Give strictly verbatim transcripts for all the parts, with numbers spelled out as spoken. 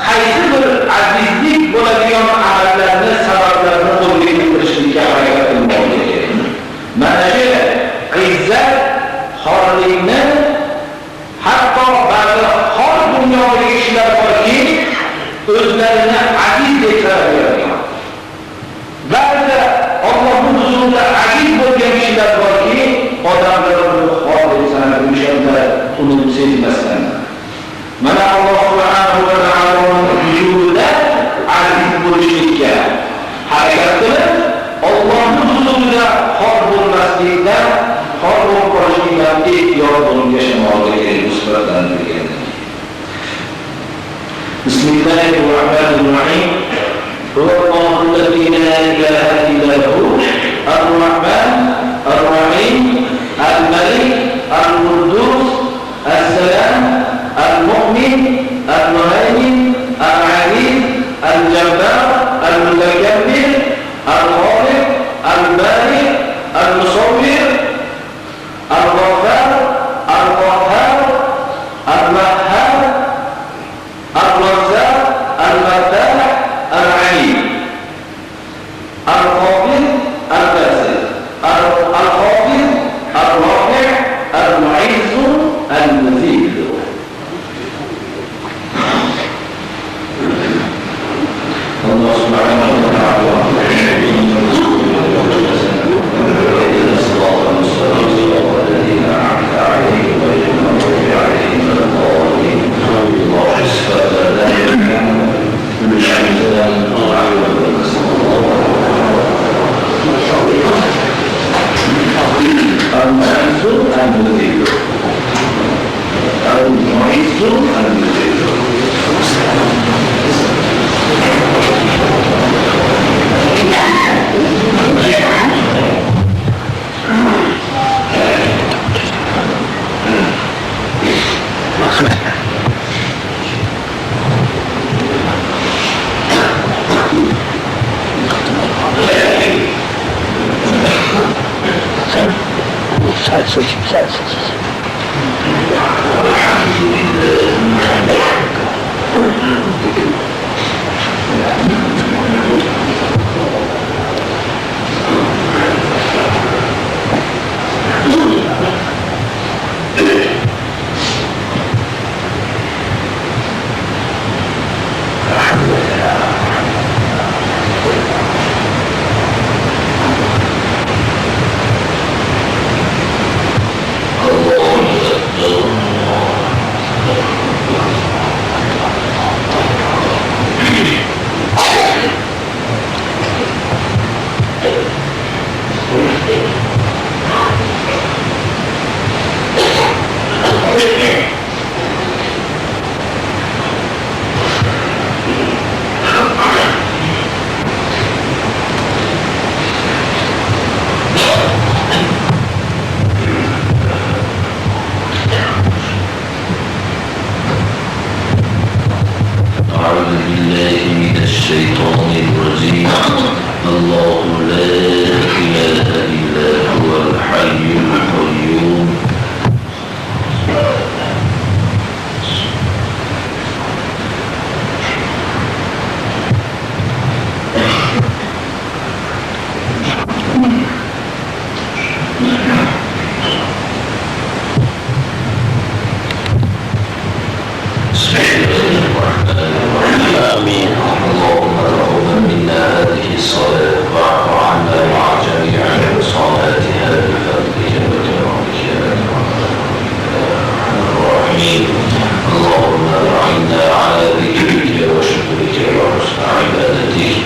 قايسى بىر ئەزىزلىك بولىدىغان ئەمەللەرنى، سەۋەبلەرنى قولغا كەلتۈرۈشلۈككە ھەرىكەت قىلماقلىق كېرەك. مانا شۇ ئىززەت، خورلۇقنى، ھەتتا بەزى خور دۇنيادىكى كىشىلەر باركى، ئۆزلىرىنى ئەزىز دەپ قارايدىغان. بەزىدە ئاللاھنىڭ ھۇزۇرىدا ئەزىز بولغان كىشىلەر باركى، ئادەملەر ئۇنى خور دەپ سانايدۇ، ئۇنى سېزمەستىن. مانا ئاللاھ سۇبھانەھۇ ۋە تائالانىڭ ھۇزۇرىدا ئەزىز بولۇشلۇققا ھەرىكەت قىلىپ، ئاللاھنىڭ ھۇزۇرىدا خور بولماسلىققا، خور بولۇپ قالىشلىققا ئېھتىيات بولۇپ ياشىماقلىق كېرەك، بۇ سۈپەتلەرنى بىلگەندىن كېيىن. بسم الله الرحمن الرحيم. هو الله الذي لا إله إلا هو الرحمن الرحيم الملك القدوس السلام المؤمن المهيمن العزيز الجبار المتكبر الخالق البارئ المصور الغفار القهار القهار القهار الرزاق الفتاح العليم الخافض الباسط الخافض الرافع المعز المذل. الله سبحانه وتعالى يقول: اهدنا الصراط المستقيم صراط الذين أنعمت عليهم غير المغضوب عليهم ولا الضالين. الله سبحانه وتعالى المعز المذل. المعز المذل. أعوذ بالله من الشيطان الرجيم. الله لا إله إلا هو الحي القيوم. بسم الله الرحمن الرحيم. آمين. اللهم تقبل منا هذه الصلاة واعف عنا مع جميع صلاتها بفضلك وكرمك يا أكرم الأكرمين يا أرحم الراحمين. اللهم أعنا على ذكرك وشكرك وحسن عبادتك.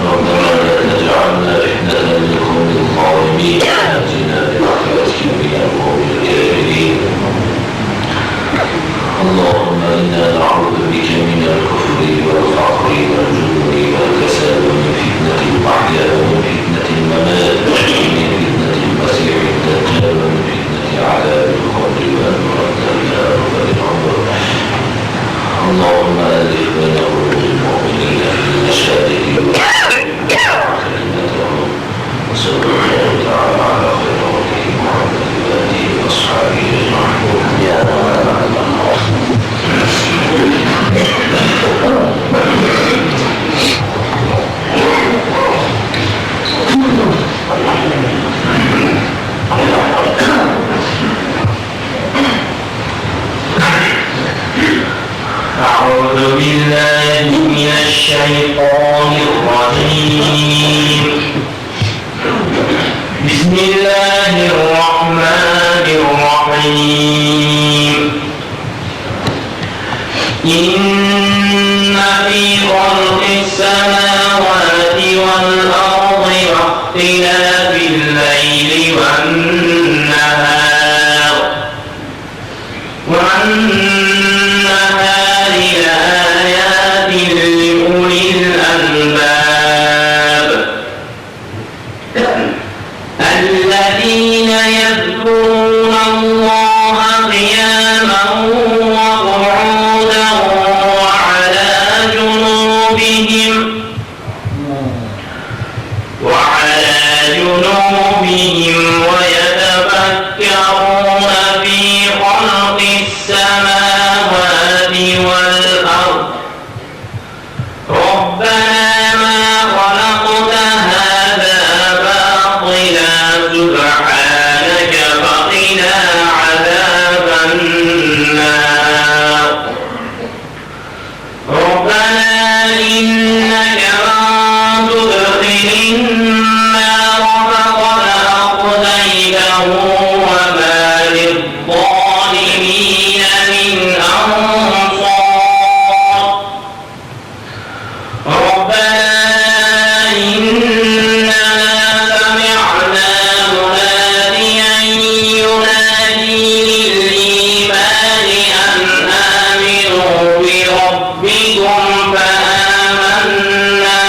ربنا لا تجعلنا فتنة للقوم الظالمين ونجنا برحمتك من القوم الكافرين. اللهم إنا نعوذ بك من الكفر والفقر والجبن والكسل ومن فتنة المحيا ومن فتنة الممات ومن فتنة المسيح الدجال ومن فتنة عذاب القبر وأن نرد إلى أرذل العمر. اللهم ألف بين قلوب المؤمنين في المشارق والمغارب واجمع كلمتهم. وصلى الله تعالى على خير خلقه محمد وآله وأصحابه أجمعين. يا رب العالمين. بالله من الشيطان الرجيم. بسم الله الرحمن الرحيم. إن في خلق السماوات والأرض واختلاف الليل والنهار والنهار لآيات لأولي الألباب. الذين يذكرون الله قياما وقعودا وعلى جنوبهم وعلى جنوبهم ويتفكرون في خلق السماوات والأرض ربنا ما خلقت هذا باطلا سبحانك فقنا عذاب النار. ربنا إنك من تدخل النار فقد أخزيته وما للظالمين من أنصار. ربنا إننا سمعنا مناديا ينادي للإيمان أن آمنوا بربكم فآمنا.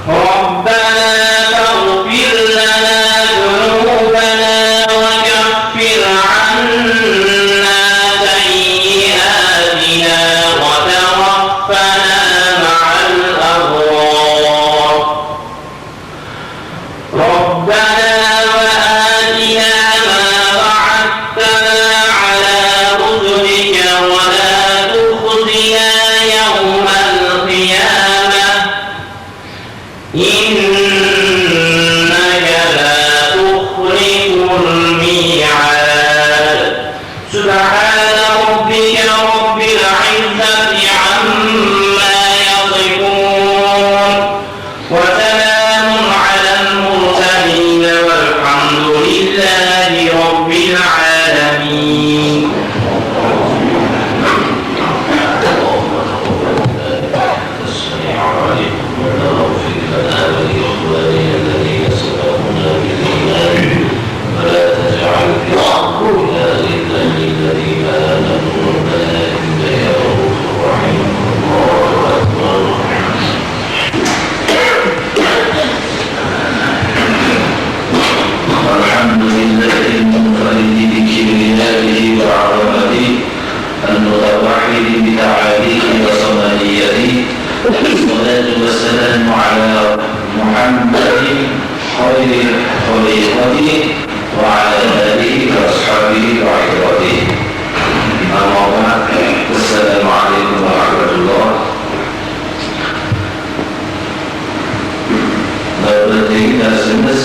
ربنا فاغفر لنا ذنوبنا وكفر عنا سيئاتنا وتوفنا مع الأبرار. ربنا وآتنا ما وعدتنا على رسلك ولا تخزنا يوم القيامة إنك لا تخلف الميعاد. سبحان ربك رب العزة عما يصفون. وسلام على المرسلين والحمد لله رب العالمين. ولا تجعل في قلوبنا غلا للذين آمنوا ربنا إنك رؤوف رحيم. الله أكبر. الحمد لله المنفرد بكبريائه وعظمته، المتوحد بتعاليه وصمديته، والصلاة والسلام على محمد خير خليقته وعلى آله وأصحابه وعترته. أما بعد، السلام عليكم ورحمة الله. نۆۋەتتىكى دەرسىمىز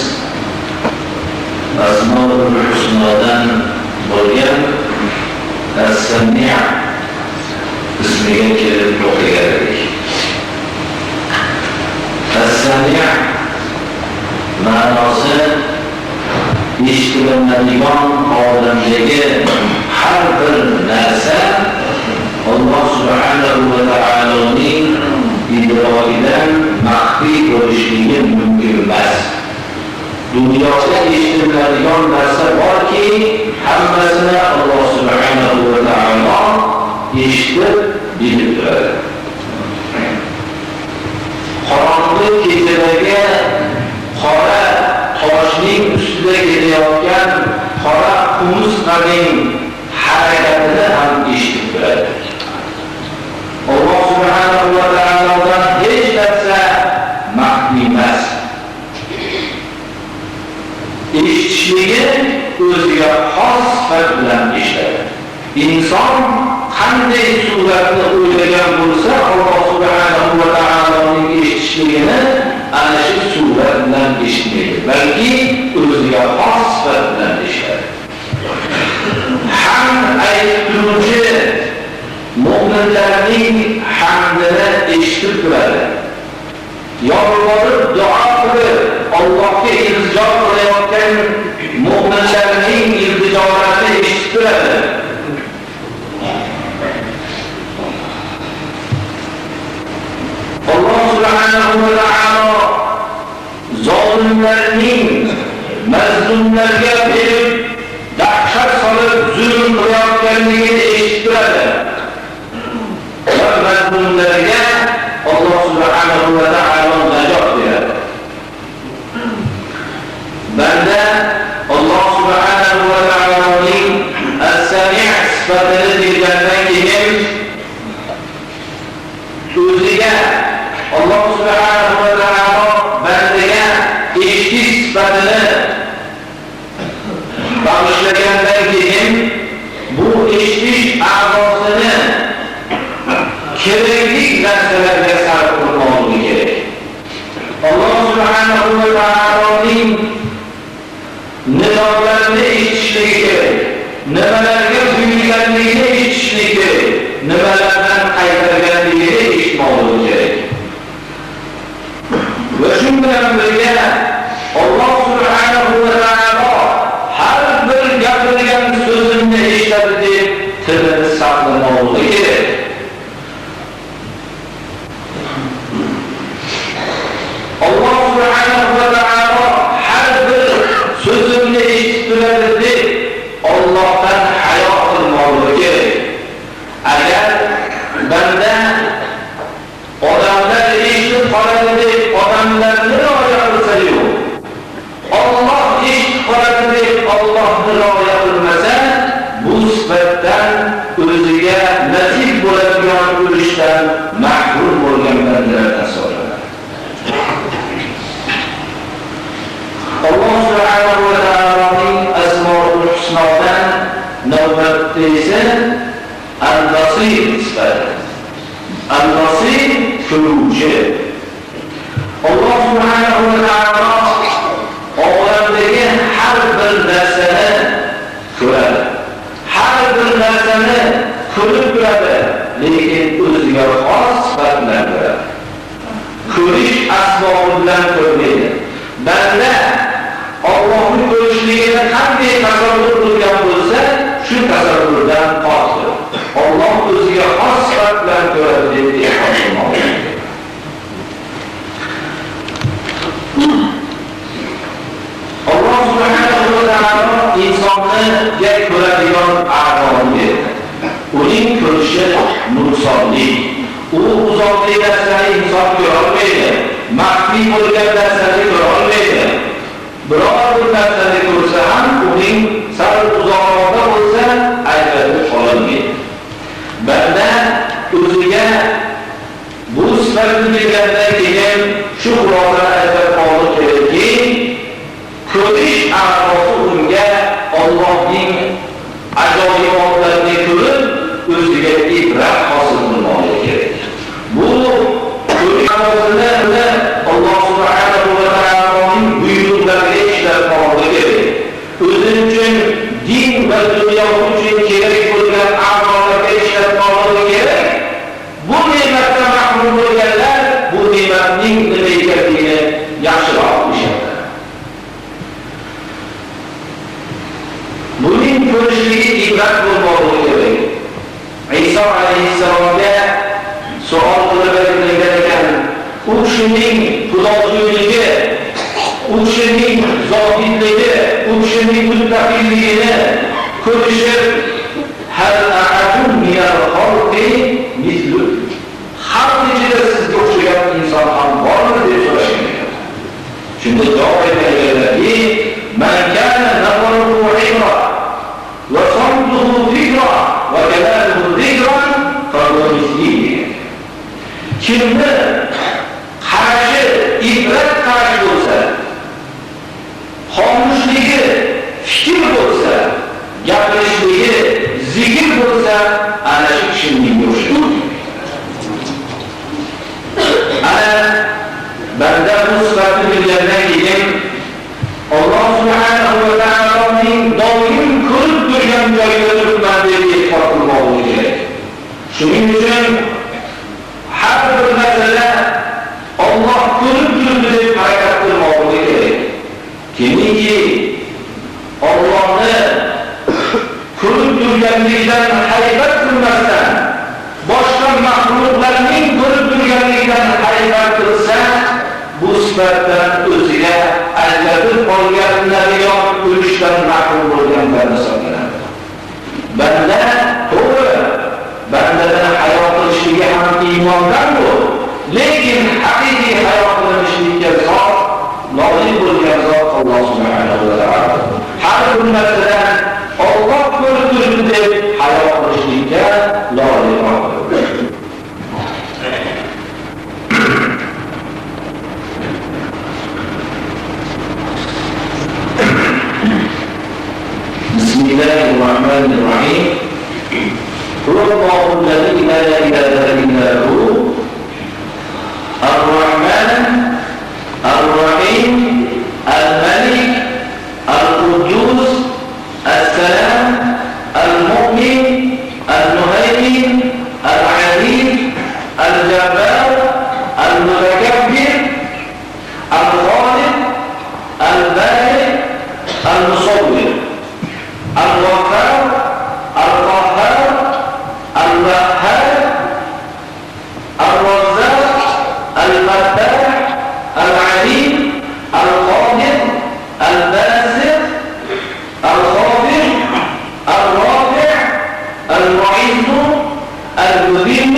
ئەسمائۇل ھۇسنادىن بولغان ئەس-سەمىئ ئىسمىگە كېلىپ توختىغان ئىدۇق. ئەس-سەمىئ مەناسى ئىشىتىلمەيدىغان ئالەمدىكى ھەر بىر نەرسە ئاللا سۇبھانەھۇ ۋە تائالانىڭ ئىدراكىدىن مەخپىي بولۇشلۇقى مۇمكىن ئەمەس. دۇنيادا ئىشىتىلمەيدىغان نەرسە باركى، ھەممىسىنى ئاللا سۇبھانەھۇ ۋە تائالا ئىشىتىپ، بىلىپ تۇرىدۇ. قاراڭغۇ كېچىلەرگە قارا تاشنىڭ ئۈستىدە كېتىۋاتقان قارا قۇمۇرسقىنىڭ ھەرىكىتىنى ھەم ئىشىتىپ تۇرىدۇ. ئاللا سۇبھانەھۇ ۋە تائالادىن ھېچ نەرسە مەخپىي ئەمەس. ئېشىتىشلىكى ئۆزىگە خاس سۈپەت بىلەن ئېشىتىدۇ. ئىنسان قانداق سۈرەتنى ئويلىغان بولسا، ئاللا سۇبھانەھۇ ۋە تائالانىڭ ئېشىتىشلىكىنى ئەنە شۇ سۈرەت بىلەن ئېشىتمەيدۇ، بەلكى ئۆزىگە خاس سۈپەت بىلەن ئېشىتىدۇ. ھەم ئېيتىپ تۇرغۇچى مۇئمىن مۆمىنلەرنىڭ ھەمدىنى ئېشىتىپ تۇرىدۇ. يالۋۇرۇپ دۇئا قىلىپ، ئاللاھقا ئىلتىجا قىلىۋاتقان مۆمىنلەرنىڭ ئىلتىجالىرىنى ئېشىتىپ تۇرىدۇ. ئاللاھ سۇبھانەھۇ ۋە تائالا زالىملارنىڭ مەزلۇملارغا بېرىپ، دەھشەت سېلىپ زۇلۇم قىلىۋاتقانلىقىنى ئېشىتىپ تۇرىدۇ. ۋە مەزلۇملارغا ئاللاھ سۇبھانەھۇ ۋە تائالا ناجات بېرىدۇ. بەندە ئاللاھ سۇبھانەھۇ ۋە تائالانىڭ ئەس-سەمىئ سۈپىتىنى بىلگەندىن كېيىن، ئۆزىگە ئاللاھ سۇبھانەھۇ ۋە تائالا بەندىگە ئېشىتىش سۈپىتىنى بېغىشلىغاندىن كېيىن، بۇ ئېشىتىش ئەزاسىنى كېرەكلىك نەرسىلەرگە سەرپ قىلماقلىقى كېرەك. ئاللاھ سۇبھانەھۇ ۋە تائالانىڭ نىدالىرىنى ئېشىتىشلىكى كېرەك. نېمىلەرگە بۇيرۇغانلىقىنى ئېشىتىشلىكى كېرەك. نېمىلەردىن قايتارغانلىقىنى ئېشىتماقلىقى كېرەك. ۋە شۇ بىلەن بىرگە، ئاللاھ سۇبھانەھۇ ۋە تائالا ھەر بىر گەپلىگەن سۆزۈمنى ئېشىتەتتى، تىلىنى ساقلىماقلىقى كېرەك. ئاللاھ سۇبھانەھۇ ۋە تائالا ھەر بىر سۆزۈمنى ئېشىتىپ تۇرىدۇ، ئاللاھتىن ھايا قىلماقلىقى كېرەك. ئەگەر بەندە ئادەملەر ئېشىتىپ قالىدۇ دەپ، ئادەملەرنى رىئايە قىلسىيۇ، ئاللاھ ئېشىتىپ قالىدۇ دەپ، ئاللاھنى رىئايە قىلمىسا، بۇ سۈپەتتىن ئۆزىگە نېسىپ بولىدىغان ئۆلۈشتىن مەھرۇم بولغان بەندىلەردىن سورىلىدۇ. ئاللاھ سۇبھانەھۇ ۋە تائالانىڭ ئەسمائۇل ھۇسنادىن نۆۋەتتىسى ئەل-بەسىر سۈپىتى. ئەل-بەسىر، كۆرگۈچى. ئاللاھ سۇبھانەھۇ ۋە تائالا ئالەمدىكى ھەر بىر نەرسىنى كۆرىدۇ. ھەر بىر نەرسىنى كۆرۈپ تۇرىدۇ، لېكىن ئۆزىگە خاس سۈپەت بىلەن كۆرىدۇ. كۆرۈش ئەسبابى بىلەن كۆرمەيدۇ. بەندە ئاللاھنى كۆرۈشلۈكىنى قانداق تەسەۋۋۇر قىلغان بولسا، شۇ تەسەۋۋۇردىن پاكتۇر. ئاللاھ ئۆزىگە خاس سۈپەت بىلەن كۆرىدۇ دەپ ئېتىقاد قىلماقلىق. ئاللاھ سۇبھانەھۇ ۋە تائالا ئىنساننى گەپ كۆرىدىغان ئەزانى بەردى. ئۇنىڭ كۆرۈشى نۇقسانلىق. ئۇ ئۇزاقتىكى نەرسىلەرنى ئىنسان كۆرەلمەيدۇ. مەخپىي بولغان نەرسىلەرنى كۆرەلمەيدۇ. بىرەر بىر نەرسىنى كۆرسە ھەم ئۇنىڭ سەل ئۇزاقراقتا بولسا ئەجرىنى ئالالمايدۇ. بەندە ئۆزىگە بۇ سۈپەتنى بىلگەندىن كېيىن شۇ خۇلاسىنى ئەسلەپ قالدۇرۇش كېرەككى، كۆرۈش ئەزاسى ئۇنىڭغا ئاللاھنىڭ ئاجايىباتلىرىنى كۆرۈپ، ئۆزىگە ئىبرەت ھاسىل قىلماقلىقى كېرەك. بۇ كۆرۈش ئەزاسىنى ئاللاھ سۇبھانەھۇ ۋە تائالانىڭ بۇيرۇقلىرىغا ئىشلەتمەقلىكى كېرەك. ئۆزى ئۈچۈن، دىن ۋە دۇنيا ئۈچۈن كېرەك بولغان ئەزالارغا ئىشلەتمەقلىكى كېرەك. بۇ نېمەتتىن مەھرۇم بولغانلار بۇ نېمەتنىڭ نېمە ئىكەنلىكىنى ياخشىراق بىلىشىدۇ. بۇنىڭ كۆرۈشلۈكى ئىبرەت بولماقلىقى كېرەك. ئىسا ئەلەيھىسسالامغا سوئال قىلىپ بېرىلگەن ئىكەن، ئۇ كىشىنىڭ پۇداچىلىكى، ئۇ كىشىنىڭ زاھىدلىكى، ئۇ كىشىنىڭ مۇتتەقىلىكىنى كۆرۈشۈپ، ھەل ئەھەدۇن مىنەل خەلقى مىسلۇك. خەلق ئىچىدە سىزگە ئوخشىغان ئىنسان ھەم بارمۇ دەپ سوراشقان ئىكەن. شۇندا جاۋاب بەرگەنلەركى، مەن كانە نەزەرۇھۇ ئىبرە، ۋە سامتۇھۇ فىكرە، ۋە كەلامۇھۇ زىكرەن، فەھۇۋە مىسلى دېگەن. كىمنى قارىشى ئىبرەت قارىشى بولسا، خاموشلۇقى پىكىر بولسا، گەپلىشىشلىكى زىكىر بولسا، ئەنە شۇ كىشىنىڭكى ئوخشايدۇ. ئەنە بەندە بۇ سۈپەتنى بىلگەندىن كېيىن، ئاللاھ سۇبھانەھۇ ۋە تائالانىڭ دائىم كۆرۈپ تۇرغان جايىدا تۇرۇپمەن دەپ ئېتىقاد قىلماقلىقى كېرەك. شۇنىڭ ئۈچۈن ھەر بىر مەسىلە ئاللاھ كۆرۈپ تۇرىدۇ دەپ ھەرىكەت قىلماقلىقى كېرەك. كىمكى ئاللاھنى كۆرۈپ تۇرغانلىقىدىن ھەيبەت قىلماستىن، باشقا مەخلۇقلارنىڭ كۆرۈپ تۇرغانلىقىدىن ھەيبەت قىلسا، بۇ سۈپەتتىن ئۆزىگە ئەجرى قالغان نەبىيان ئۆلۈشتىن مەھرۇم بولغان بەندە ھېسابلىنىدۇ. بەندە توغرا، بەندىدىن ھايا قىلىشلىقى ھەم ئىمانداندۇر. لېكىن ھەقىقىي ھايا قىلىنىشلىققا زات، لايىق بولغان زات ئاللاھ سۇبھانەھۇ ۋە تائالا. ھەر بىر مەسىلە ئاللاھ كۆرۈپ تۇرىدۇ دەپ ھايا قىلىشلىققا لايىق. بسم الله الرحمن الرحيم. هو الله الذي لا إله إلا هو. الرحمن الرحيم. الملك القدوس السلام المؤمن المهيمن العزيز الجبار المتكبر الخالق البارئ المصور الغفار القهار الوهاب الرزاق الفتاح العليم القابض الباسط الخافض الرافع المعز المذل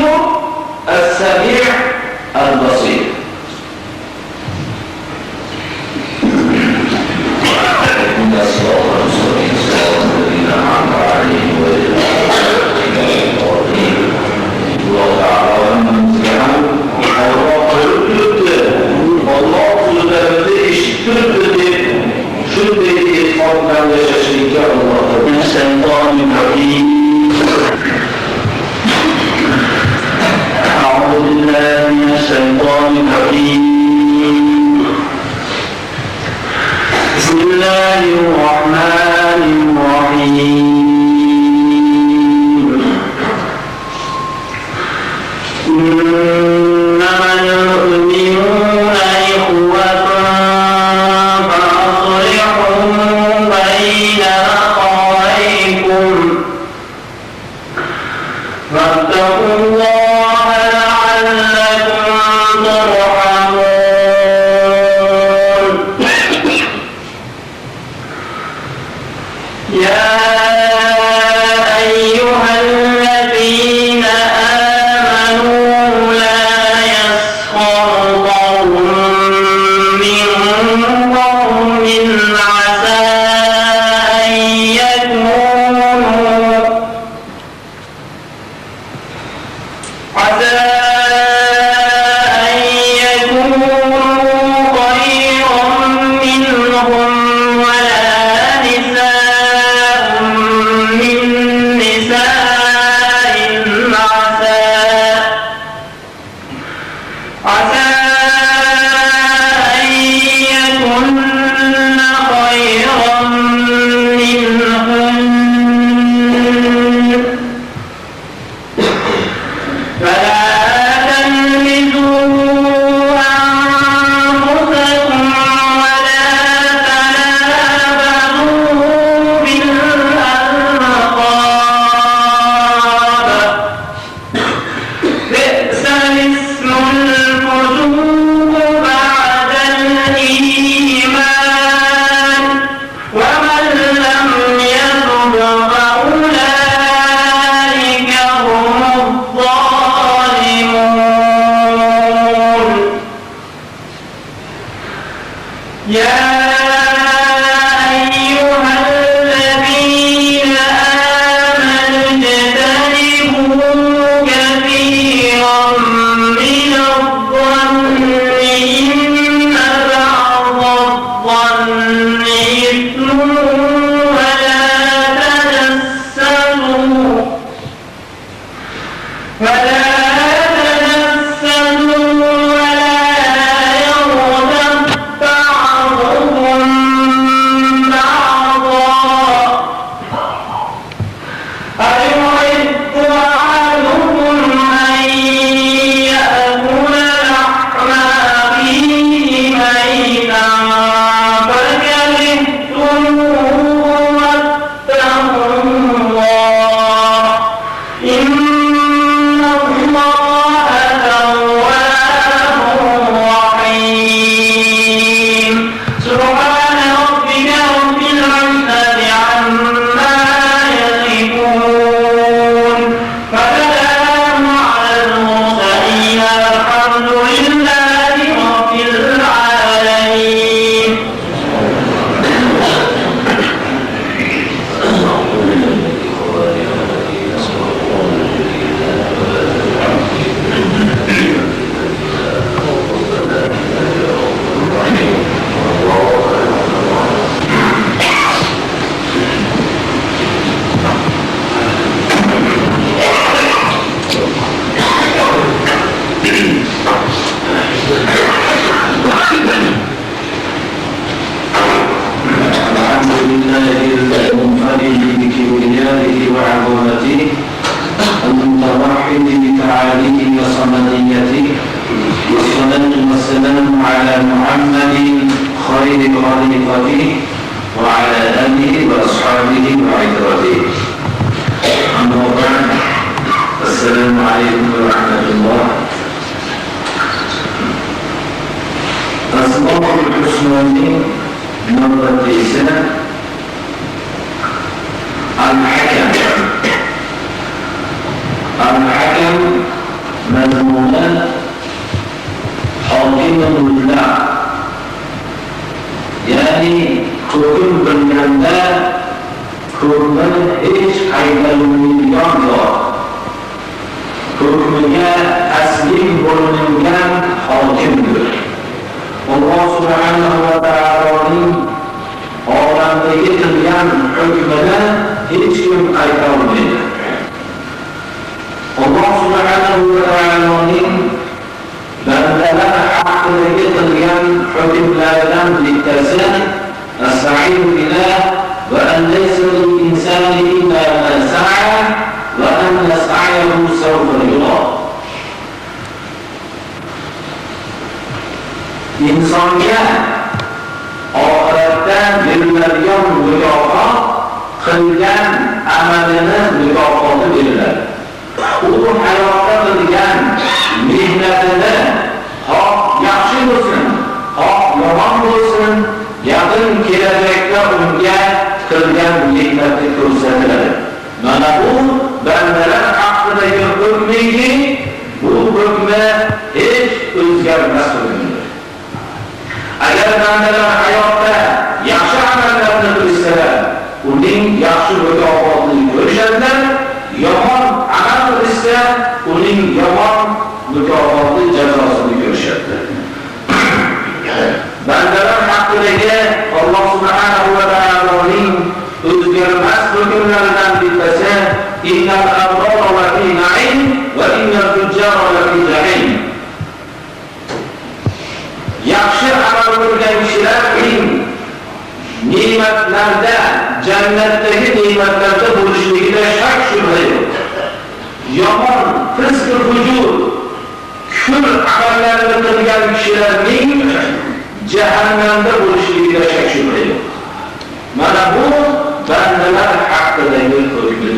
السميع البصير. ئاللاھ كۆرۈپ تۇرۇپتۇ، ئاللاھ سۆزلىرىمىزنى ئېشىتىپ تۇرۇپتۇ دەپ، شۇنداق ئېتىقاد بىلەن ياشاشلىققا ئاللاھ تەۋپىق بەرسۇن. الشيطان الرجيم. أعوذ بالله من الشيطان الرجيم. بسم الله الرحمن الرحيم. إنما المؤمنون إخوة فأصلحوا بين أخويكم واتقوا الله لعلكم ترحمون. يا أيها الذين آمنوا لا محمديته، والصلاة والسلام على محمد خير خليقته وعلى آله وأصحابه وعترته. أما بعد، السلام عليكم ورحمة الله. ئەسمائۇل ھۇسنانىڭ نۆۋەتتىكىسى ئەل-ھەكەم. ئەل-ھەكەم مەزمۇنى ھاكىمۇل مۇتلەق، يەنى ھۆكۈم بەرگەندە ھۆكمىنى ھېچ قايتۇرمايدىغان زات. ھۆكمىگە تەسلىم بولۇنغان ھاكىمدۇر. ئاللا سۇبھانەھۇ ۋە تائالانىڭ ئالەمدىكى قىلغان ھۆكمىنى ھېچكىم قايتۇرالمايدۇ. ئاللا سۇبھانەھۇ ۋە تائالانىڭ بەندىلەر ھەققىدىكى قىلغان ھۆكۈملەردىن بىتتىسى، أستعين بالله، وأن ليس للإنسان إلا ما سعى، وأن سعيه سوف يرى. ئىنسانغا ئاخىرەتتە بېرىلىدىغان مۇكاپات قىلغان ئەمەلىنىڭ مۇكاپاتى بېرىلىدۇ. ئۇ ھاياتتا قىلغان مېھنىتىنى، خاھ ياخشى بولسۇن، خاھ يامان بولسۇن، يېقىن كېلەجەكتە ئۇنىڭغا قىلغان مېھنىتى كۆرسىتىلىدۇ. مانا بۇ بەندىلەر ھەققىدىكى ھۆكمىكى، بۇ ھۆكمى ھېچ ئۆزگەرمەس ھۆكمىدۇر. ئەگەر بەندىلەر ھاياتتا ياخشى ئەمەللەرنى قىلىشسىلەر، ئۇنىڭ ياخشى مۇكاپاتىنى كۆرۈشەرلەر، يامان ئەمەل قىلىشسا، ئۇنىڭ يامان مۇكاپاتى، جازاسىنى كۆرۈشەرلەر. بەندىلەر ھەققىدىكى ئاللا سۇبھانەھۇ ۋە تائالانىڭ ئۆزگەرمەس ھۆكۈملەردىن بىتتىسى، إن الأبرار لفي نعيم وإن الفجار لفي جحيم. ياخشى ئەمەل قىلغان كىشىلەرنىڭ نېمەتلەردە، جەننەتتىكى نېمەتلەردە بولۇشلۇقىدا شەك شۈبھە يوق. يامان، فىسقى، فۇجۇر، كۈفر ئەمەللەرنى قىلغان كىشىلەرنىڭ جەھەننەمدە بولۇشلۇقىدا شەك شۈبھە يوق. مانا بۇ بەندىلەر ھەققىدىكى ھۆكمى.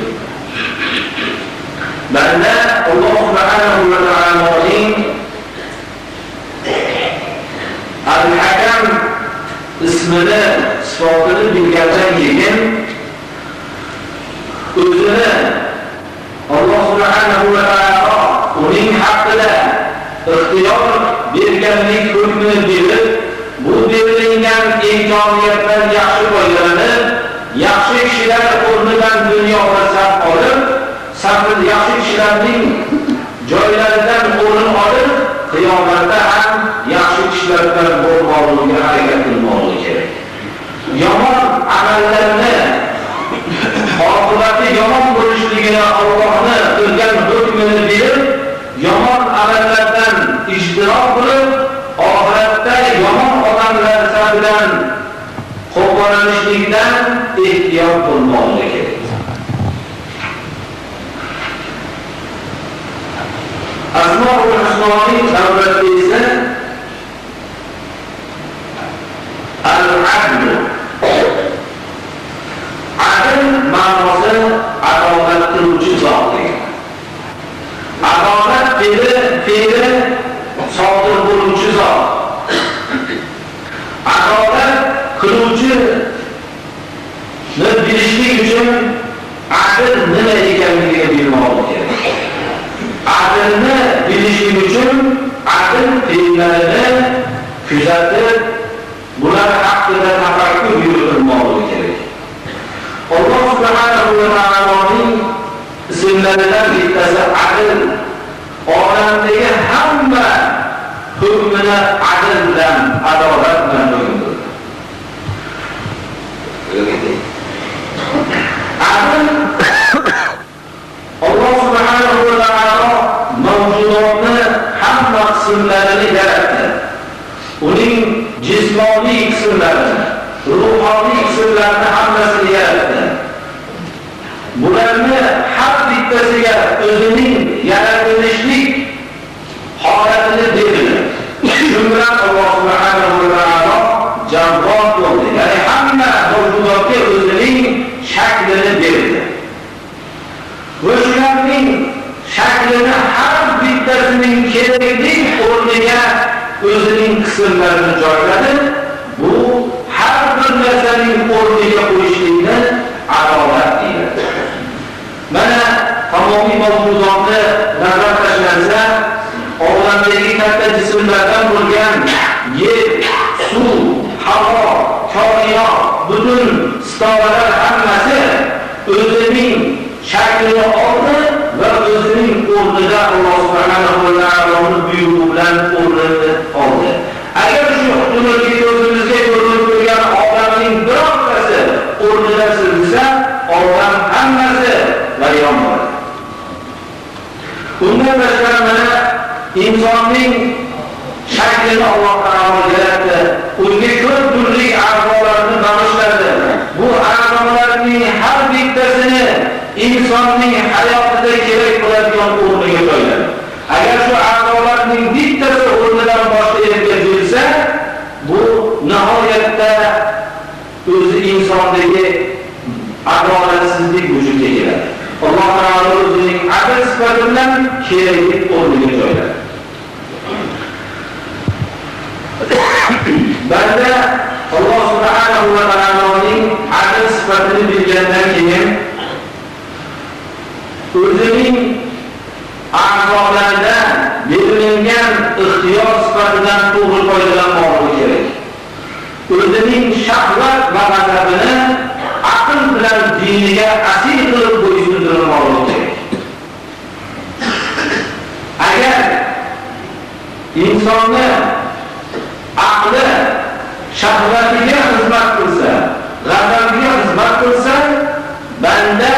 بەندە ئاللا سۇبھانەھۇ ۋە تائالانىڭ ئەل-ھەكەم ئىسمىنى، سۈپىتىنى بىلگەندىن كېيىن، ئۆزىنى ئاللا سۇبھانەھۇ ۋە تائالا ئۇنىڭ ھەققىدە ئىختىيار بەرگەنلىك ھۆكمىنى بىلىپ، بۇ بېرىلگەن ئىمكانىيەتلەر ياخشى پايدىلىنىپ، ياخشى كىشىلەر ئورنىدىن دۇنياغا سەپ ئالىپ، سەپ ياخشى كىشىلەرنىڭ جايلىرىدىن ئورۇن ئالىپ، قىيامەتتە ھەم ياخشى كىشىلەر بىلەن بولماقلىقىغا ھەرىكەت قىلماقلىقى كېرەك. يامان ئەمەللەرنى، ئاقىۋەتى يامان بولۇشلۇقىنى، ئاللانىڭ بەرگەن ھۆكمىنى بىلىپ، يامان ئەمەللەردىن ئىجتىناب قىلىپ، ئاخىرەتتە يامان ئادەملەر سەپىدىن قوغدىنىشلىقىدىن ئېھتىيات بولماقلىقى كېرەك. ئەسمائۇل ھۇسنانىڭ نۆۋەتتىكىسى ئەل-ئەدلۇ. ئەدىل مەناسى ئادالەت قىلغۇچى زات دېگەن. ئادالەت پېئلى، پېئلى سادىر بولغۇچى زات. ئادالەت قىلغۇچى نى بىلىشلىك ئۈچۈن ئەدىل نېمە ئىكەنلىكىنى بىلمەكلىك كېرەك. ئەدىلنى بىلىشلىك ئۈچۈن ئەدىل پېئىللىرىنى كۆزىتىپ، بۇلار ھەققىدە تەپەككۇر يۈرگۈزمەكلىك كېرەك. ئاللا سۇبھانەھۇ ۋە تائالانىڭ ئىسىملىرىدىن بىرسى ئەدىل. ئالەمدىكى ھەممە ھۆكمىنى ئەدىل بىلەن، ئادالەت بىلەن ھۆكۈم قىلىدۇ. ئەدىل، ئاللا سۇبھانەھۇ ۋە تائالا مەۋجۇداتنى ھەممە قىسىملىرىنى ياراتتى. ئۇنىڭ جىسمانىي قىسىملىرىنى، روھانىي قىسىملىرىنى ھەممىسىنى ياراتتى. بۇلارنى ھەر بىرسىگە ئۆزىنىڭ يارىتىلىشلىك شەكلىنى ھەر بىتتەسىنىڭ كېرەكلىك ئورنىغا ئۆزىنىڭ قىسىملىرىنى جايلىدى. بۇ ھەر بىر نەرسىنىڭ ئورنىغا قويۇشلۇقنى ئادالەت دەيدۇ. مانا تامامىي مەۋجۇداتنى نەزەر تاشلانسا، ئالەمدىكى كاتتا جىسىملاردىن بولغان يەر، سۇ، ھاۋا، كائىنات، پۈتۈن سىتارىلەر ھەممىسى ئۆزىنىڭ شەكلىنى ئالدى ۋە ئۆزىنىڭ ئورنىدا ئاللا سۇبھانەھۇ ۋە تائالانىڭ بۇيرۇقى بىلەن ئورنىنى ئالدى. ئەگەر شۇ ئۇقتۇمىزغا، كۆزىمىزگە كۆرۈنۈپ تۇرغان ئادەمنىڭ بىرەر بىرسى ئورنىدا سىلجىسە، ئادەم ھەممىسى ۋەيران بولىدۇ. ئۇندىن تاشقىرى، مانا ئىنساننىڭ شەكلىنى ئاللا تائالا ياراتتى. ئۇنىڭغا كۆپ تۈرلۈك ئەزالارنى باغىشلىدى. بۇ ئەزالارنىڭ ھەر بىتتەسىنى ئىنساننىڭ ھاياتىدا كېرەك بولىدىغان ئورنىغا قويدى. ئەگەر شۇ ئەزالارنىڭ بىتتەسى ئورنىدىن باشقا يەرگە جۈرسە، بۇ ناھايەتتە ئۆزى ئىنساندىكى ئادالەتسىزلىك ۋۇجۇدقا كېلىدۇ. ئاللا تائالا ئۆزىنىڭ ئەدىل سۈپىتى بىلەن كېرەكلىك ئورنىغا قويدى. بەندە ئاللا سۇبھانەھۇ ۋە تائالانىڭ ئەدىل سۈپىتىنى بىلگەندىن كېيىن، ئۆزىنىڭ ئەزالاردا بېرىلگەن ئىختىيار سۈپىتىدىن توغرا پايدىلانماقلىقى كېرەك. ئۆزىنىڭ شەھۋەت ۋە غەزەپىنى ئەقىل بىلەن دىنىگە ئەسىر قىلىپ بويسۇندۇرماقلىقى كېرەك. ئەگەر ئىنساننى ئەقلى شەھۋەتىگە خىزمەت قىلسا، غەزەپىگە خىزمەت قىلسا، بەندە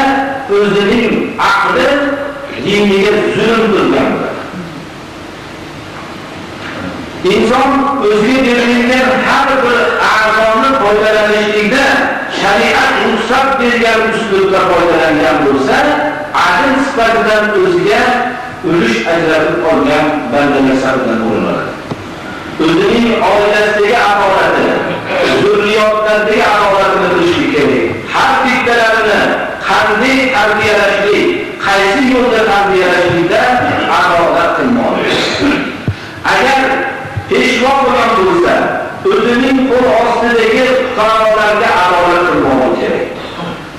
ئۆزىنىڭ ئەقلى دىنىگە زۇلۇم قىلغان بولىدۇ. ئىنسان ئۆزىگە بېرىلگەن ھەر بىر ئەزانى پايدىلىنىشلىكتە شەرىئەت رۇخسەت بەرگەن ئۈسلۇبتا پايدىلانغان بولسا، ئەدىل سۈپىتىدىن ئۆزىگە ئۈلۈش ئەجرىنى ئالغان بەندىلەر سەپىدىن ئورۇن ئالىدۇ. ئۆزىنىڭ ئائىلىسىدىكى ئادالىتى، زۇررىيەتلەردىكى ئادالىتىنى بىلىشلىكى كېرەك. ھەر بىتتىلەرنى قانداق تەربىيەلەشلىك، قايسى يولدا تەربىيەلەشلىكتە ئادالەت قىلماقلىق. ئەگەر پېشۋا بولغان بولسا، ئۆزىنىڭ قول ئاستىدىكى پۇقرالارغا ئادالەت قىلماقلىق كېرەك.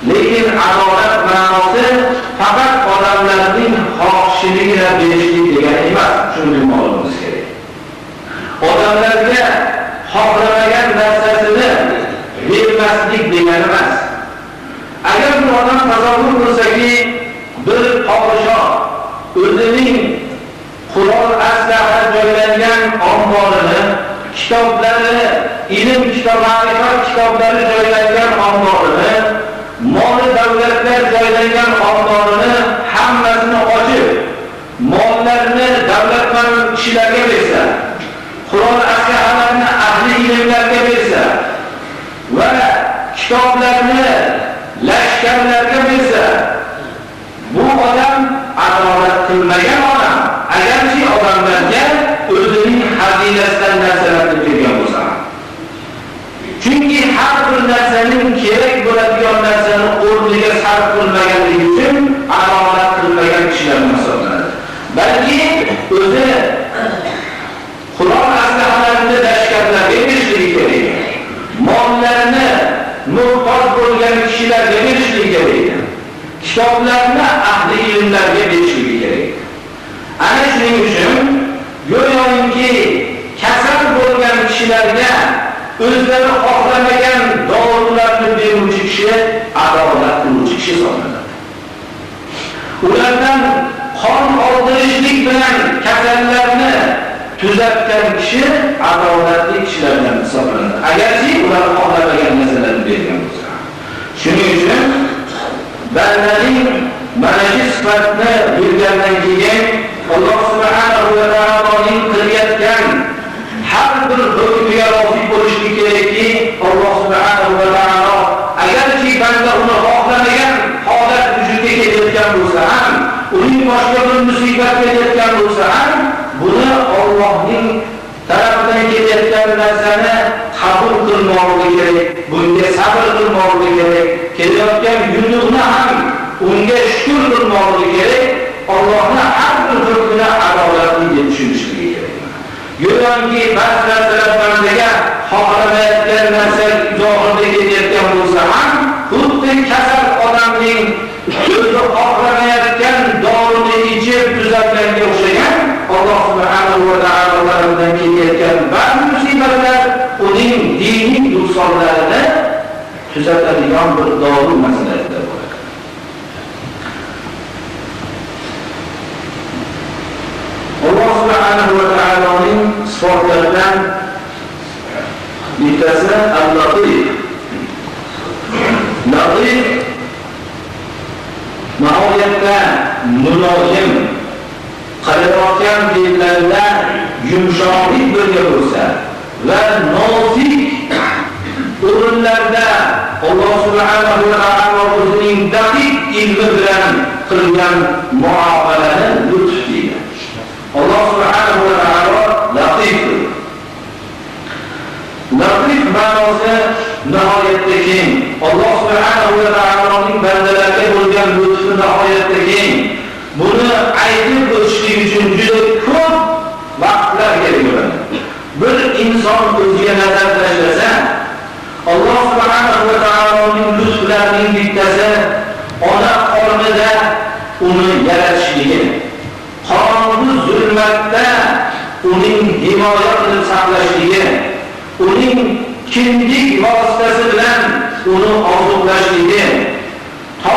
لېكىن ئادالەت مەناسى پەقەت ئادەملەرنىڭ خاھىشىنىلا بېرىشلىك دېگەن ئەمەس، شۇنى بىلمەكلىكىمىز كېرەك. ئادەملەرگە خالىمىغان نەرسىسىنى بەرمەسلىك دېگەن ئەمەس. ئەگەر بىر ئادەم تەسەۋۋۇر قىلساكى، بىر پادىشاھ ئۆزىنىڭ قورال ئەسلىھە جايلانغان ئامبارىنى، كىتابلىرى، ئىلىم كىتاب، مەرىپەت كىتابلىرى جايلانغان ئامبارىنى، مال دەۋلەتلەر جايلانغان ئامبارىنى ھەممىسىنى ئاچىپ، ماللارنى دەۋلەتمەن كىشىلەرگە بەرسە، قورال ئەسلىھەلەرنى ئەھلى ئىلىملەرگە بەرسە ۋە كىتابلارنى لەشكەرلەرگە بەرسە، بۇ ئادەم ئادالەت قىلمىغان ئادەم، ئەگەرچى ئادەملەرگە ئۆزىنىڭ خەزىنىسىدىن نەرسىلەرنى بەرگەن بولسا. چۈنكى ھەر بىر نەرسىنىڭ كېرەك بولىدىغان نەرسىنى ئورنىغا سەرپ قىلمىغانلىقى ئۈچۈن ئادالەت قىلمىغان كىشىلەردىن ھېسابلىنىدۇ. بەلكى ئۆزى قورال ئەسلىھەلەرنى لەشكەرلەرگە بېرىشلىكى كېرەك. ماللارنى موھتاج بولغان كىشىلەرگە بېرىشلىكى كېرەك. كىتابلارنى ئەھلى ئىلىملەرگە بېرىشلىكى كېرەك. ئەنە شۇنىڭ ئۈچۈن گوياكى كېسەل بولغان كىشىلەرگە ئۆزلىرى خالىمىغان دورىلارنى بەرگۈچى كىشى ئادالەت قىلغۇچى كىشى ھېسابلىنىدۇ. ئۇلاردىن قان ئالدۇرۇشلۇق بىلەن كېسەللەرنى تۈزەتكەن كىشى ئادالەتلىك كىشىلەردىن ھېسابلىنىدۇ، ئەگەرچى ئۇلار خالىمىغان نەرسىلەرنى بەرگەن بولسا. شۇنىڭ ئۈچۈن بەندىنىڭ مانا شۇ سۈپەتنى بىلگەندىن كېيىن، ئاللا سۇبھانەھۇ ۋە تائالانىڭ قىلىۋەتكەن ھەر بىر ھۆكمىگە رازى بولۇشلۇق كېرەككى، ئاللا سۇبھانەھۇ ۋە تائالا ئەگەرچى بەندە ئۇنى خالىمىغان ھالەت ۋۇجۇدقا كېلىۋەتكەن بولسا ھەم، ئۇنى باشقا بىر مۇسىبەت كېلىۋەتكەن بولسا ھەم، بۇنى ئاللانىڭ تەرەپتىن كېلىۋەتكەن نەرسىنى قەبۇل قىلماقلىقى كېرەك، بۇنىڭغا سەۋر قىلماقلىقى كېرەك، كېلىۋەتكەن يۇتۇقنى ھەم ئۇنىڭغا شۈكۈر قىلماقلىقى كېرەك. ئاللاھنىڭ ھەر بىر ھۆكمىنى ئادالەتلىك دەپ چۈشىنىشلىكى كېرەك. گوياكى بەزىلەر تەرەپلەردىكى خالىمايدىغان نەرسە زاھىردا كېلىۋاتقان بولسا ھەم، خۇددى كېسەل ئادەمنىڭ ئۆزى خالىمايدىغان دورىنى ئىچىپ تۈزەلگەنگە ئوخشىغان، ئاللاھ سۇبھانەھۇ ۋە تائالا تەرىپىدىن كېلىۋاتقان بەزى مۇسىبەتلەر ئۇنىڭ دىنىي نۇقسانلىرىنى تۈزەتىدىغان بىر دورا مەنزىلىدە بولىدۇ. ئاللاھ سۇبھانەھۇ ۋە تائالانىڭ سۈپەتلىرىدىن بىرسى ئەل-لەتىف. لەتىف ناھايەتتە مۇلايىم، قىلىۋاتقان گەپلەردە يۇمشاقلىق بىرگە بولسا ۋە نازۇك ئورۇنلاردا ئاللاھ سۇبھانەھۇ ۋە تائالا ئۆزىنىڭ دەقىق ئىلمى بىلەن قىلغان مۇئامىلىنى لۇتۇف دەيدۇ. ئاللاھ سۇبھانەھۇ ۋە تائالا لەتىفدۇر. لەتىف مەناسى ناھايەتتە كەڭ. ئاللاھ سۇبھانەھۇ ۋە تائالانىڭ بەندىلەرگە بولغان لۇتفى ناھايەتتە كەڭ. بۇنى ئېيتىپ ئۆتۈشلۈك ئۈچۈن جۈدە كۆپ ۋاقىتلار كېرەك بولىدۇ. بىر ئىنسان ئۆزىگە نەزەر تاشلىسا، ئاللاھ سۇبھانەھۇ ۋە تائالانىڭ لۇتفلىرىنىڭ بىرسى ئانا قارنىدا ئۇنى يارىتىشلىكى، قاراڭغۇ زۇلمەتتە ئۇنىڭ ھىمايە قىلىپ ساقلاشلىقى، ئۇنىڭ كىندىك ۋاسىتىسى بىلەن ئۇنى ئازۇقلاشلىقى، تا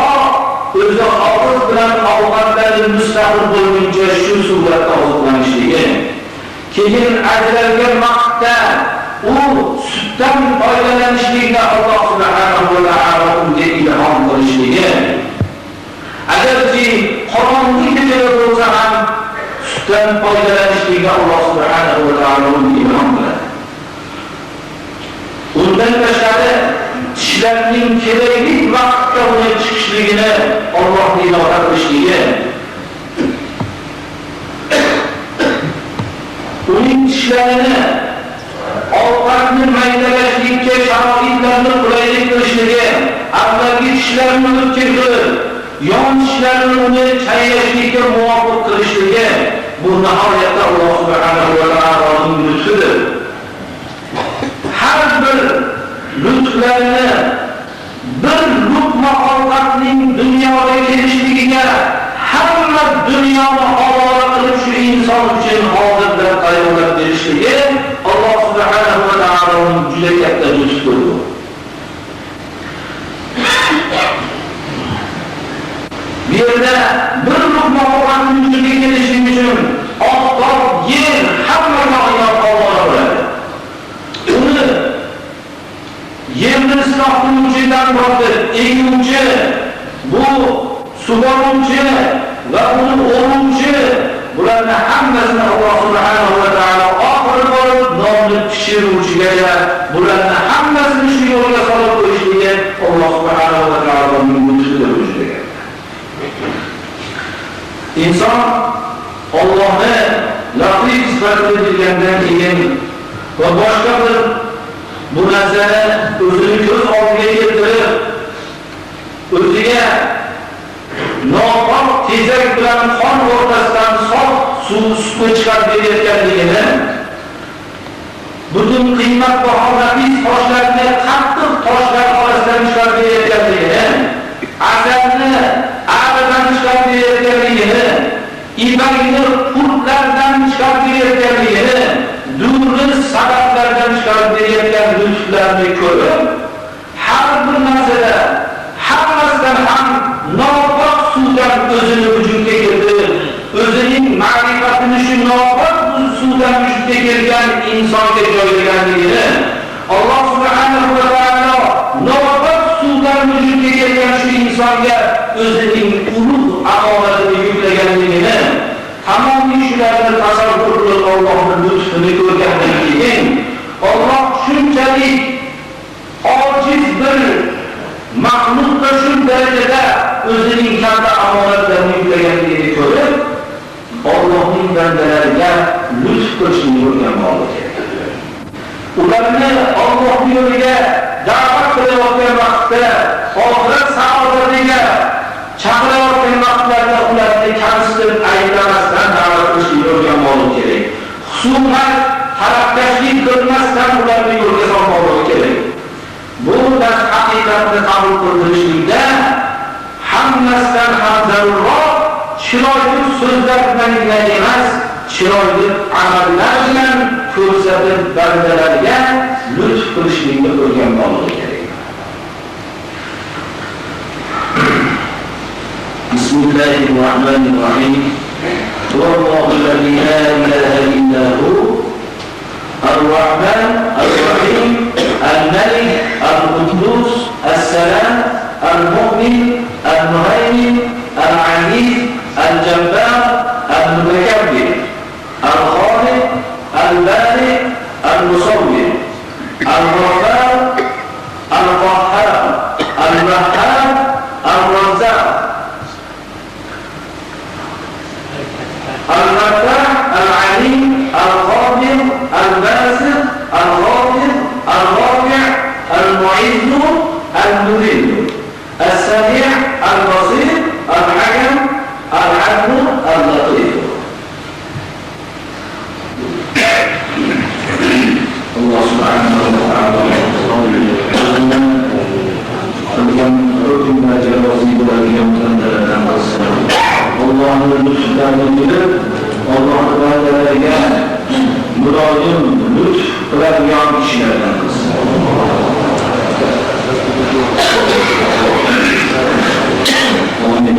ئۆزى ئاغزى بىلەن ئاۋقەتلەردىن مۇستەقىل بولغۇنچە شۇ سۇرەتتە ئازۇقلىنىشلىكى، كېيىن ئەجرەلگەن ۋاقىتتا ئۇ سۈتتىن پايدىلىنىشلىكنى ئاللاھ سۇبھانەھۇ ۋە تائالا ئۇنىڭغا ئىلھام قىلىشلىكى، ئەگەرچى قاراڭغۇ كېچىدە بولسا ھەم سۈتتىن پايدىلىنىشلىكىگە ئاللاھ سۇبھانەھۇ ۋە تائالا ئۇنى ئىلھام بېرىدۇ. ئۇندىن تاشقىرى، چىشلارنىڭ كېرەكلىك ۋاقىتتا ئۇنى چىقىشلىكىنى ئاللاھ ئىرادە قىلىشلىكى، ئۇنىڭ چىشلىرىنى ئاۋقەتنى مەيدىلەشلىككە شارائىتلارنى قولايلىق قىلىشلىكى، ئەۋۋەلكى چىشلارنى ئۆتكۈزۈپ، يېڭى چىشلارنى ئۇنى چاياشلىككە مۇۋاپىق قىلىشلىكى، بۇ ناھايەتتە ئاللاھ سۇبھانەھۇ ۋە تائالانىڭ لۇتفىدۇر. ھەر بىر لۇتفلارنى بىر لوقما ئاۋقەتنىڭ دۇنياغا كېلىشلىكىگە ھەممە دۇنيانى ئاۋارە قىلىپ، شۇ ئىنسان ئۈچۈن ھازىر دەپ تەييارلاپ بېرىشلىكى ئاللاھ سۇبھانەھۇ ۋە تائالانىڭ جۈدە كەتتە لۇتفىدۇر. بۇ يەردە بىر لوقما ئاۋقەتنىڭ ۋۇجۇدقا كېلىشى ئۈچۈن ئاپتاپ، يەر، ھەممە كائىنات ئاۋارە بولىدۇ. ئۇنى يېرىنى ئىسلاھ قىلغۇچىدىن تارتىپ، ئېگىۋچى، بۇ سۇغارغۇچى ۋە ئۇنى ئورغۇچى، بۇلارنى ھەممىسىنى ئاللاھ سۇبھانەھۇ ۋە تائالا ئاخىرى قويۇپ، ناننى پىشۇرغۇچىگىچە بۇلارنى ھەممىسىنى شۇ يولغا سالىپ قويۇشلۇقى ئاللاھ سۇبھانەھۇ ۋە تائالانىڭ لۇتفىدۇر بۇ يەردە. ئىنسان ئاللاھنى لەتىف سۈپەتىدە بىلگەندىن كېيىن ۋە باشقا بىر بۇ نەرسىنى ئۆزىنىڭ كۆز ئالدىغا كەلتۈرۈپ، ئۆزىگە ناپاك تېزەك بىلەن قان ئورتىسىدىن ساپ سۇ، سۈتنى چىقارىپ بېرىۋاتقانلىقىنى، بۈتۈن قىممەت باھا نەپىس تاشلارنى قاتتىق تاشلار ئارىسىدىن چىقارىپ بېرىۋاتقانلىقىنى، ئەسەلنى ئەرىدىن چىقارىپ بېرىۋاتقانلىقىنى، ئىپەكنى قۇرتلاردىن چىقارىپ بېرىۋاتقانلىقىنى، دۇرنى سەدەفلەردىن چىقارىپ بېرىۋاتقان لۇتۇفلارنى كۆرۈپ، ھەر بىر نەرسىدە، ھەممىسىدىن ھەم ناپاك سۇدىن ئۆزىنى ۋۇجۇدقا كەلتۈرۈپ، ئۆزىنىڭ مەرىپىتىنى شۇ ناپاك سۇدىن ۋۇجۇدقا كەلگەن ئىنسانغا جايلىغانلىقىنى، ئاللاھ سۇبھانەھۇ ۋە تائالا ناپاك سۇدىن ۋۇجۇدقا كەلگەن شۇ ئىنسانغا ئۆزىنىڭ ئۇلۇغ ئامانىتىنى يۈكلىگەنلىكىنى، تامامەن شۇلارنى تەسەۋۋۇر قىلىپ، ئاللاھنىڭ لۇتفىنى كۆرگەندىن كېيىن، ئاللاھ شۇنچىلىك ئاجىز بىر مەخلۇققا شۇ دەرىجىدە ئۆزىنىڭ كاتتا ئامانەتلىرىنى يۈكلىگەنلىكىنى كۆرۈپ، ئاللاھنىڭ بەندىلەرگە لۇتۇف قىلىشىنى ئۆگەنمەكلىك كېرەك. ئۇلارنى ئاللاھنىڭ يولىغا دەۋەت قىلىۋاتقان ۋاقىتتا، ئاخىرەت سائادىتىگە چاقىرىۋاتقان ۋاقىتلاردا ئۇلارنى كەمسىتىپ ئەيىبلىمەستىن دەۋا قىلىشنى ئۆگەنمەكلىك كېرەك. خۇسۇمەت، تەرەپكەشلىك قىلماستىن ئۇلارنى يولغا سالماقلىق كېرەك. بۇ دەرس ھەقىقەتنى قوبۇل قىلدۇرۇشلۇقتا ھەممىسىدىن ھەم زەرۇرراق، چىرايلىق سۆزلەر بىلەنلا ئەمەس، چىرايلىق ئەمەللەر بىلەن كۆرسىتىپ بەندىلەرگە لۇتۇپ قىلىشنى ئۆگەنمەكلىك كېرەك. بسم الله الرحمن الرحيم. هو الله الذي لا إله إلا هو الرحمن الرحيم الملك القدوس السلام المؤمن المهيمن العزيز الجبار المتكبر الخالق البارئ المصور الغفار القهار الوهاب الرزاق الفتاح العليم القابض الباسط الخافض الرافع المعز المذل السميع البصير الحكم العدل اللطيف. ئاللا سۇبھانەھۇ ۋە تائالا ئۆزىنىڭ قىلغان ھۆكۈملەرگە رازى بولىدىغان بەندىلەردىن قىلسۇن. ئاللانىڭ لۇتۇپلىرىنى بىلىپ، ئاللا بەندىلەرگە مۇدايىم لۇتۇپ قىلىدىغان كىشىلەردىن قىلسۇن. ئامىن.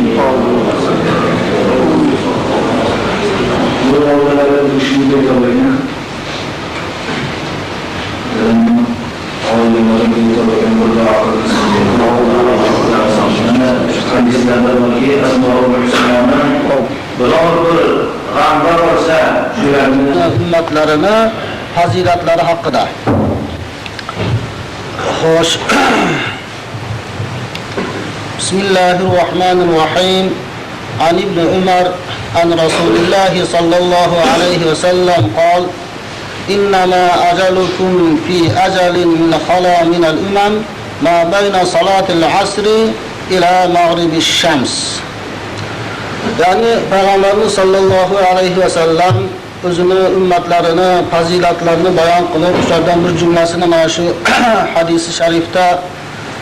بۇ ئالدىلاردا بىر كىشىنى بېكىتالايمەن. ئالىملارنىڭ بىر دۇئا قىلسۇن. ھەدىسلەردە باركى، ئەسمائۇل ھۇسنانىڭ بىرەر بىر غەمدار بولسا، شۇلارنى ئۈممەتلىرىنىڭ پەزىلەتلىرى ھەققىدە. خوش. بسم الله الرحمن الرحيم. عن ابن عمر عن رسول الله صلى الله عليه وسلم قال: إنما أجلكم في أجل من خلا من الأمم ما بين صلاة العصر إلى مغرب الشمس. يەنى پەيغەمبەرنىڭ ساللاللاھۇ ئەلەيھى ۋەسەللەم ئۆزىنىڭ ئۈممەتلىرىنىڭ پەزىلەتلىرىنى بايان قىلىپ، شۇلاردىن بىر جۈملىسىنى مانا شۇ ھەدىسى شەرىفتە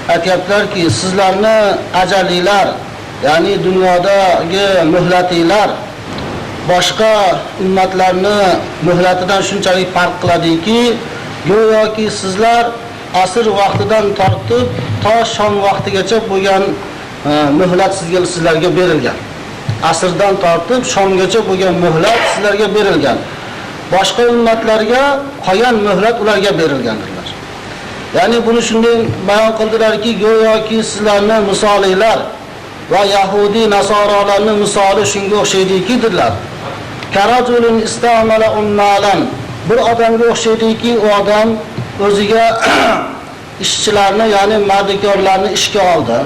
ئېيتىپتىكى، سىزلەرنىڭ ئەجەلىلەر، يەنى دۇنيادىكى مۆھلىتىلەر باشقا ئۈممەتلەرنىڭ مۆھلىتىدىن شۇنچىلىك پەرق قىلىدۇكى، گوياكى سىزلەر ئەسىر ۋاقتىدىن تارتىپ تا شام ۋاقتىگىچە بولغان ئە، مۆھلەت سىزگە، سىزلەرگە بېرىلگەن. ئەسىردىن تارتىپ شامغىچە بولغان مۆھلەت سىزلەرگە بېرىلگەن. باشقا ئۈممەتلەرگە قالغان مۆھلەت ئۇلارغا بېرىلگەندۇرلار. يەنى بۇنى شۇنداق بايان قىلدىلاركى، گوياكى سىزلەرنىڭ مىسالىلار ۋە يەھۇدىي ناسارالارنىڭ مىسالى شۇنىڭغا ئوخشايدىكى دېدىلەر. كرجل استعمل عمالا، بىر ئادەمگە ئوخشايدىكى، ئۇ ئادەم ئۆزىگە ئىشچىلارنى، يەنى مەدىكارلارنى ئىشكە ئالدى.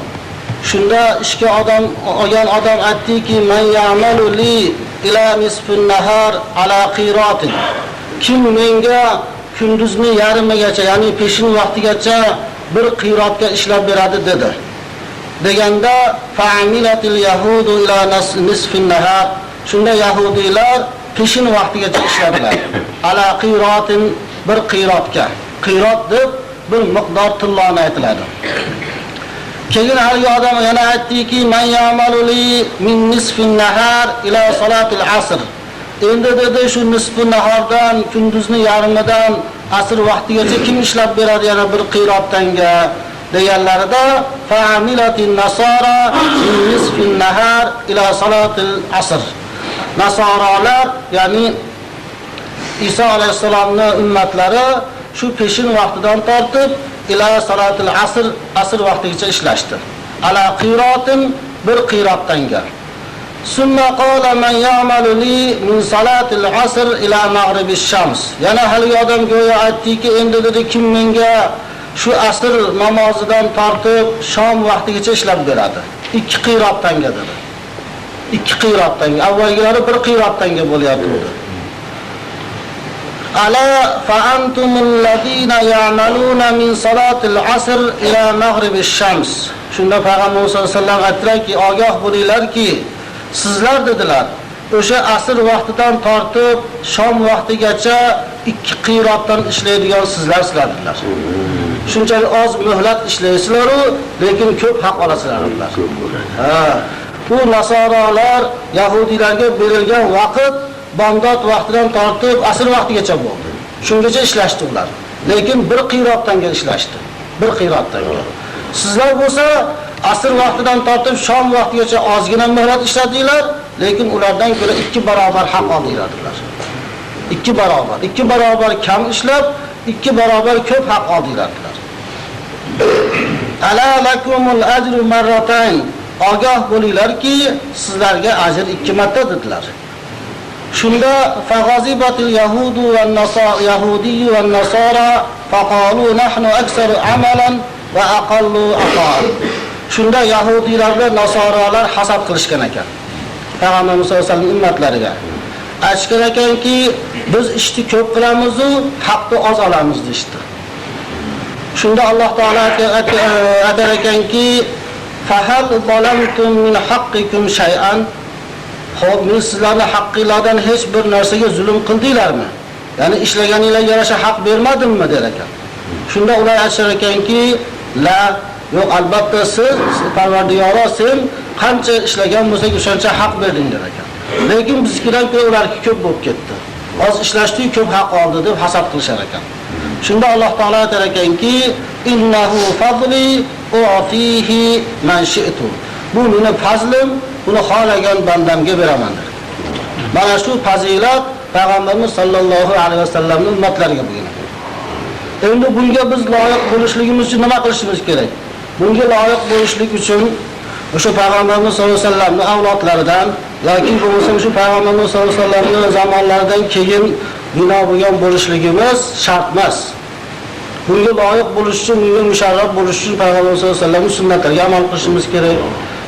شۇندا ئىشكە ئادەم، ئالغان ئادەم ئېيتتىكى، من يعمل لي إلى نصف النهار على قيراط. كىم مەڭگە كۈندۈزنى يېرىمىگىچە، يەنى پېشىن ۋاقتىگىچە بىر قىراتقا ئىشلەپ بېرەدۇ دېدى. دېگەندە، فعملت اليهود إلى نص-، نصف النهار. شۇندا يەھۇدىيلار پېشىن ۋاقتىگىچە ئىشلەپتىلەر. على قيراط، بىر قىراتقا. قىرات دەپ بىر مىقدار تىللانى ئېيتىلىدۇ. كېيىن ھەلىگى ئادەم يەنە ئېيتتىكى، من يعمل لي من نصف النهار إلى صلاة العصر. ئەمدى دېدى، شۇ نىسفۇ ناھاردىن، كۈندۈزنىڭ يېرىمىدىن ئەسىر ۋاقتىگىچە كىم ئىشلەپ بېرەدۇ يەنە بىر قىرات تەڭگە دېگەنلىرىدە، فعملت النصارى من نصف النهار إلى صلاة العصر. ناسارالار، يەنى ئىسا ئەلەيھىسسالامنىڭ ئۈممەتلىرى شۇ پېشىن ۋاقتىدىن تارتىپ، إلى صلاة العصر، ئەسىر ۋاقتىگىچە ئىشلەشتى. على قيراط، بىر قىرات تەڭگە. ثم قال من يعمل لي من صلاة العصر إلى مغرب الشمس. يەنە ھەلىگى ئادەم گويا ئېيتتىكى، ئەمدى دېدى، كىم مەڭگە شۇ ئەسىر نامازىدىن تارتىپ شام ۋاقتىگىچە ئىشلەپ بېرەدۇ. ئىككى قىرات تەڭگە دېدى. ئىككى قىرات تەڭگە. ئەۋۋەلگىلەر بىر قىرات تەڭگە بولۇۋاتىدۇ. ألا فأنتم الذين يعملون من صلاة العصر إلى مغرب الشمس. شۇندا پەيغەمبەر سەللەللاھۇ ئەلەيھى ۋەسەللەم ئېيتتىلەركى، ئاگاھ بولۇڭلاركى، سىزلەر دېدىلەر، ئۆشە ئەسىر ۋاقتىدىن تارتىپ شام ۋاقتىگىچە ئىككى قىراتتىن ئىشلەيدىغان سىزلەر سىلەردىلەر. شۇنچىلىك ئاز مۆھلەت ئىشلەيسىلەرۇ، لېكىن كۆپ ھەق ئالاسىلەردىلەر. ھە. بۇ ناسارالار يەھۇدىيلارغا بېرىلگەن ۋاقىت بامدات ۋاقتىدىن تارتىپ ئەسىر ۋاقتىگىچە بولدى. شۇنىڭغىچە ئىشلەشتى ئۇلار. لېكىن بىر قىراتتىن ئىشلەشتى. بىر قىراتتىن. سىزلەر بولسا ئەسىر ۋاقتىدىن تارتىپ شام ۋاقتىگىچە ئازغىنە مۆھلەت ئىشلەتتىلەر. لېكىن ئۇلاردىن كۆرە ئىككى باراۋەر ھەق ئالدىلار. ئىككى باراۋەر. ئىككى باراۋەر كەم ئىشلەپ، ئىككى باراۋەر كۆپ ھەق ئالدىلار. ئەلا لەكۇمۇل ئەجرۇ مەررەتەين. ئاگاھ بولۇڭلاركى، سىزلەرگە ئەجىر ئىككى مەرتە دېدىلەر. شۇندا فەغەزىبەتىل يەھۇدۇ ۋەن ناسا-، يەھۇدىييۇ ۋەن ناسارا فەقالۇ نەھنۇ ئەكسەرۇ ئەمەلەن ۋە ئەقەللۇ ئەتائەن. شۇندا يەھۇدىيلار بىلەن ناسارالار ھەسەت قىلىشقان ئىكەن. پەيغەمبەرىمىز سەللەللاھۇ ئەلەيھى ۋەسەللەم ئۈممەتلىرىگە. ئەچىقىرەكەنكى، بىز ئىشتە كۆپ قىلامىزۇ، ھەقتە ئاز ئالامىز دېيىشتى. شۇندا ئاللاھ تائالا ئەتە-، ئەتە-، ئەتەرەكەنكى، فەھەل زەلەمتۇم مىن ھەققىكۇم شەيئەن؟ خوپ، مەن سىزلەرنى ھەققىڭلاردىن ھېچ بىر نەرسىگە زۇلۇم قىلدىلارمۇ؟ يەنى ئىشلىگەنىڭلارغا ياراشا ھەق بەرمەمدىممۇ دەركەن. شۇندا ئۇلار ئەچىقىرەكەنكى، لا، يوق، ئەلۋەتتە سىز، پەرۋەردىگارا، سەن قانچە ئىشلىگەن بولساڭ، ئۇشانچە ھەق بەردىڭ دەركەن. لېكىن بىزكىدىن كۆرە ئۇلاركى كۆپ بولۇپ كەتتى. ئاز ئىشلەشتى، كۆپ ھەق ئالدى دەپ ھەسەت قىلىشاركەن. شۇندا ئاللاھ تائالا ئېيتاركەنكى، ئىننەھۇ فەزلى ئۇئتىھى مەن شىئتۇ. بۇ مېنىڭ پەزلىم، بۇنى خالىغان بەندەمگە بېرەمەن دېدى. مانا شۇ پەزىلەت پەيغەمبىرىمىز سەللەللاھۇ ئەلەيھى ۋەسەللەمنىڭ ئۈممەتلىرىگە بولغان. ئەمدى بۇنىڭغا بىز لايىق بولۇشلۇقىمىز ئۈچۈن نېمە قىلىشىمىز كېرەك؟ بۇنىڭغا لايىق بولۇشلۇق ئۈچۈن شۇ پەيغەمبىرىمىز سەللەللاھۇ ئەلەيھى ۋەسەللەمنىڭ ئەۋلادلىرىدىن ياكى بولمىسا شۇ پەيغەمبىرىمىز سەللەللاھۇ ئەلەيھى ۋەسەللەمنىڭ زامانلىرىدىن كېيىن بىنا بولغان بولۇشلۇقىمىز شەرت ئەمەس. بۇنىڭغا لايىق بولۇش ئۈچۈن، بۇنىڭغا مۇشەررەپ بولۇش ئۈچۈن پەيغەمبىرىمىز سەللەللاھۇ ئەلەيھى ۋەسەللەمنىڭ سۈننەتلىرىگە ئەمەل قىلىشىمىز كېرەك.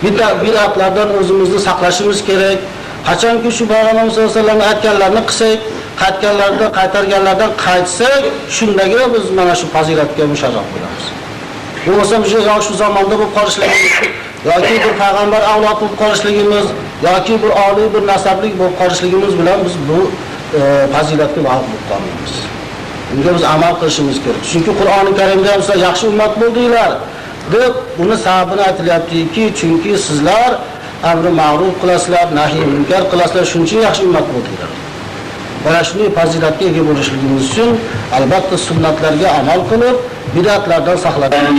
بىدئە-، بىدئەتلەردىن ئۆزىمىزنى ساقلىشىمىز كېرەك. قاچانكى شۇ پەيغەمبىرىمىز سەللەللاھۇ ئەلەيھى ۋەسەللەم ئېيتقانلارنى قىلساق، قايتقانلاردا، قايتارغانلاردا قايتساق، شۇنداقلا بىز مانا شۇ پەزىلەتكە مۇشەررەپ بولىمىز. بولمىسا شۇ، يا شۇ زاماندا بولۇپ قالىشلىقىمىز، ياكى بىر پەيغەمبەر ئەۋلاد بولۇپ قالىشلىقىمىز، ياكى بىر ئالىي، بىر نەسەبلىك بولۇپ قالىشلىقىمىز بىلەن بىز بۇ، ئە، پەزىلەتكە لايىق بولۇپ قالمايمىز. بۇنىڭغا بىز ئەمەل قىلىشىمىز كېرەك. چۈنكى قۇرئانى كەرىمدە مىسال ياخشى ئۈممەت بولدۇڭلار دەپ، بۇنىڭ سەۋەبىنى ئېيتىلىۋاتىدۇكى، چۈنكى سىزلەر ئەمرى مەرۇپ قىلاسىلەر، نەھيى مۇنكەر قىلاسىلەر، شۇنىڭ ئۈچۈن ياخشى ئۈممەت بولدۇڭلار. مانا شۇنداق پەزىلەتكە ئىگە بولۇشلۇقىمىز ئۈچۈن، ئەلۋەتتە، سۈننەتلەرگە ئەمەل قىلىپ، بىدئەتلەردىن ساقلىنىڭ.